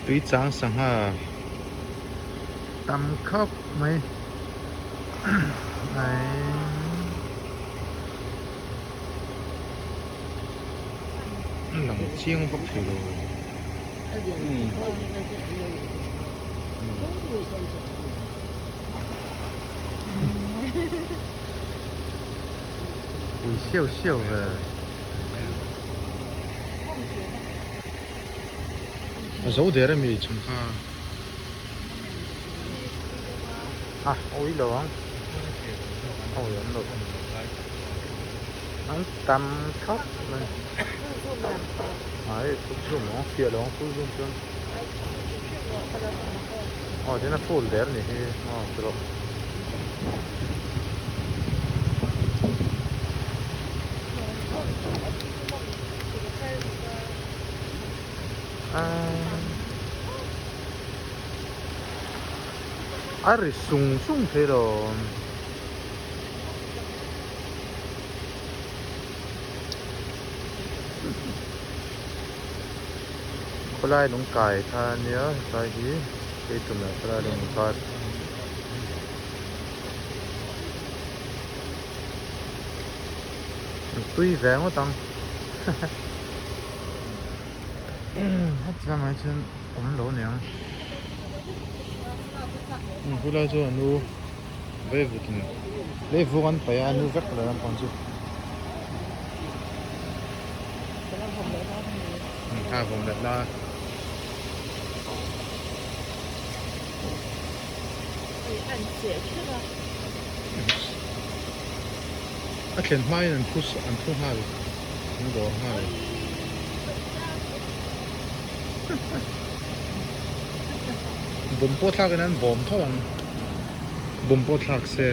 Tui chang sangha tam khawp mai a lang chiang vak thei lo. Pui siau siau ve. A zo der ami chhung kha. A awi lo ang. Awi awm lo. An tam khawp mai. Ai full zoom ang fiah lo ang full zoom chuan. Aw tin a full der ni hi aw tawh. A ri sung sung thei lo. Khawlai lung kai kha a nia hetlai hi keitum leh khawlai lung inkar. An tui ve ngawt ang heti lamah hi chuan awm lo aniang khulai chuan a nu veivut in veivuk an paih a a nu vek lo lampang chu kha vawm leh la. A thlen hmain an thu an thu nghal an dawr nghal. Bawm pawh thlak in an bawm tho ang bawm pawh thlak se.